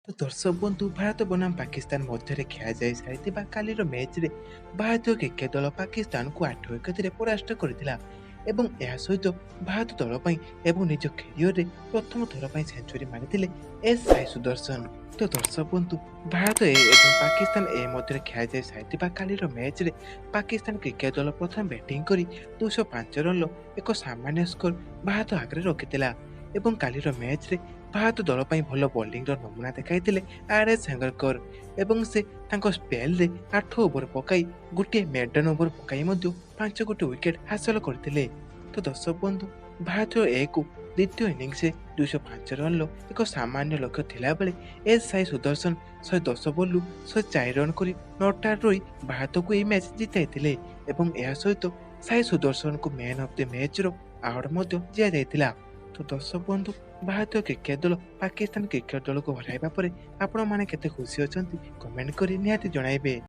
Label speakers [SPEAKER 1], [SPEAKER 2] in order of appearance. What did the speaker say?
[SPEAKER 1] ତ ଦର୍ଶକ ବନ୍ଧୁ, ଭାରତ ବନାମ ପାକିସ୍ତାନ ମଧ୍ୟରେ ଖେଳାଯାଇ ସାରିଥିବା କାଲିର ମ୍ୟାଚ୍ରେ ଭାରତୀୟ କ୍ରିକେଟ ଦଳ ପାକିସ୍ତାନକୁ 8 ୱିକେଟରେ ପରାସ୍ତ କରିଥିଲା ଏବଂ ଏହା ସହିତ ଭାରତ ଦଳ ପାଇଁ ଏବଂ ନିଜ କ୍ୟାରିୟରରେ ପ୍ରଥମ ଥର ପାଇଁ ସେଞ୍ଚୁରୀ ମାରିଥିଲେ ଏସ୍ ସାଇ ସୁଦର୍ଶନ। ତ ଦର୍ଶକ ବନ୍ଧୁ, ଭାରତ ଏ ଏବଂ ପାକିସ୍ତାନ ଏ ମଧ୍ୟରେ ଖେଳାଯାଇ ସାରିଥିବା କାଲିର ମ୍ୟାଚ୍ରେ ପାକିସ୍ତାନ କ୍ରିକେଟ ଦଳ ପ୍ରଥମେ ବ୍ୟାଟିଂ କରି 205 ରନ୍ର ଏକ ସାମାନ୍ୟ ସ୍କୋର ଭାରତ ଆଗରେ ରଖିଥିଲା ଏବଂ କାଲିର ମ୍ୟାଚ୍ରେ ଭାରତ ଦଳ ପାଇଁ ଭଲ ବୋଲିଂର ନମୁନା ଦେଖାଇଥିଲେ ଆର୍ ଏସ୍ ହଙ୍ଗରକର ଏବଂ ସେ ତାଙ୍କ ସ୍ପେଲ୍ରେ 8 ଓଭର ପକାଇ, ଗୋଟିଏ ମେଡନ୍ ଓଭର ପକାଇ ମଧ୍ୟ 5 ଗୋଟି ୱିକେଟ୍ ହାସଲ କରିଥିଲେ। ତ ଦର୍ଶକ ବନ୍ଧୁ, ଭାରତୀୟ ଏକୁ ଦ୍ୱିତୀୟ ଇନିଂସରେ 205 ରନ୍ର ଏକ ସାମାନ୍ୟ ଲକ୍ଷ୍ୟ ଥିଲାବେଳେ ଏସ୍ ସାଇ ସୁଦର୍ଶନ 110 ବଲ୍ରୁ 104 ରନ୍ କରି not out ରହି ଭାରତକୁ ଏହି ମ୍ୟାଚ୍ ଜିତାଇଥିଲେ ଏବଂ ଏହା ସହିତ ସାଇ ସୁଦର୍ଶନଙ୍କୁ ମ୍ୟାନ୍ ଅଫ୍ the ମ୍ୟାଚ୍ର ଆୱାର୍ଡ ମଧ୍ୟ ଦିଆଯାଇଥିଲା। ତ ଦର୍ଶକ ବନ୍ଧୁ, ଭାରତୀୟ କ୍ରିକେଟ ଦଳ ପାକିସ୍ତାନ କ୍ରିକେଟ ଦଳକୁ ହରାଇବା ପରେ ଆପଣମାନେ କେତେ ଖୁସି ଅଛନ୍ତି, କମେଣ୍ଟ କରି ନିହାତି ଜଣାଇବେ।